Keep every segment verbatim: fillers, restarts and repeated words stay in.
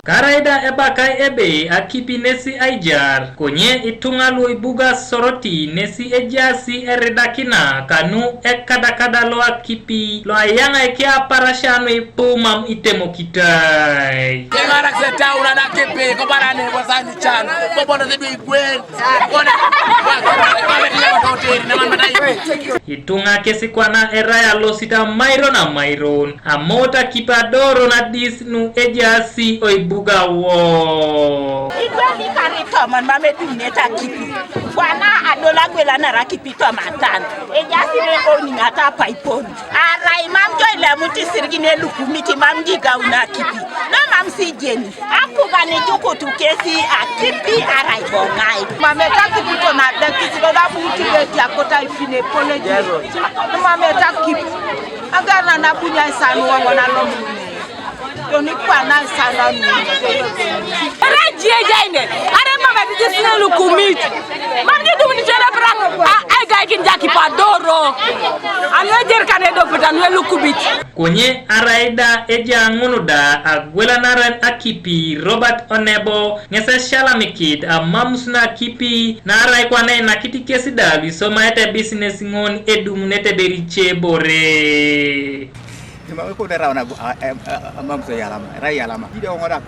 Karaida ebakai ebe akipi nesi aijar, konye ituŋa luibuga Soroti nesi ejaasi eridakina kanu ekadakada lo akipi lo ayaŋaiki aparasia nuipu mam itemokitai. Keŋarak setau nana kipi kobarane wasani can bobono sidu igwen. Ituŋa kesi kwana erai alosit amairon amairon, amot akipi adoro nadis nu ejaasi oibuga wo. Idwe likari tomon mam edumunete akipi. Kwana adol agwelanar akipi tomatan. Ejaasi ne oniŋata apaipon. Arai mam jo ilemut isirigin elukumit mam jigaun akipi. No mam sijeni. Akugan ijukutu kesi akipi arai boŋai. Mamete akipi tonadekis lodabuut beti akota ifine poleji. Mamete akipi. Agar nanabunyai sanu waŋon alomune. Toni kwana sanu anu. Erai jiejaine. Are mamete jisine lukumit. Mam jidumuni jona brak. Aigaikin jakipadoro. Anu ejer kan edopet anu elukubit. Konye arai da ejaŋun da agwelanaren akipi Robert Onebo ŋes esalamikit amamus na akipi naarai kwana einakit kes da luisomaete bisines ŋon edumunete ber ice bore. Imam ikut erau na amamus eyalama, erai eyalama. Ido ŋora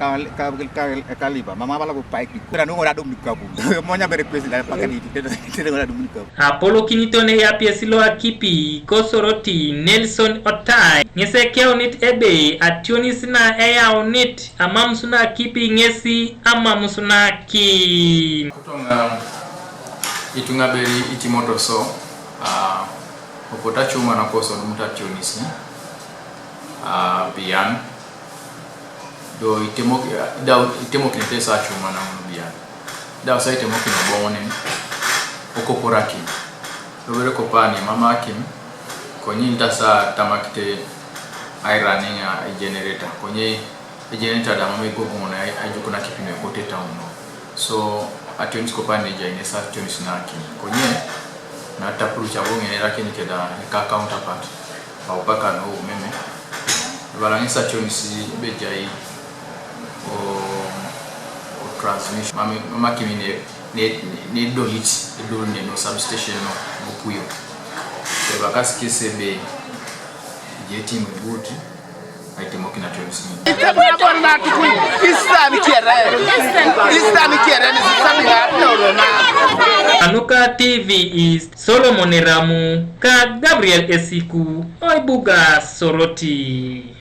kaliba, mama bala bu paik di. Kura nu ŋora dum di kabu. Monya bere kwesi da pakani di. Tete ŋora dum di kabu. Apolokiniton eyapiesi lo akipi ko Soroti Nelson Otai ŋes ekeunit ebe ationis na eyaunit amamus na akipi ŋesi amamus na akin. Kotoŋa ituŋa beri itimoto so, a, opota cuma na koso dumuta ationis, a, bian. Do itemok, da itemokinete sa cuma na ŋun bian. Da sa itemokin oboŋonen, okoporakin. Lobere kopani mamakin, konye intasa tamakite airaning a generator, konye generator da mama igogoŋon aijukuna kipino ekote tauno. So ationis kopani nejaine sa ationis nakin. Konye na tapuru cabo ŋene rakin keda eka counterpart. Aupaka no umeme. Ibalaŋ esa ationis bejai o, o transmission. Mami, mama kimi ne, ne, ne dolit, edol ne no substation no, no puyo. Ebakasi kese be, jeti mwebuti, aitemokin ationis ni. Islam kere. Islam kere ni sisami na atorona. Anuka T V East, Solomon Eramu, ka Gabriel Esiku, oibuga Soroti.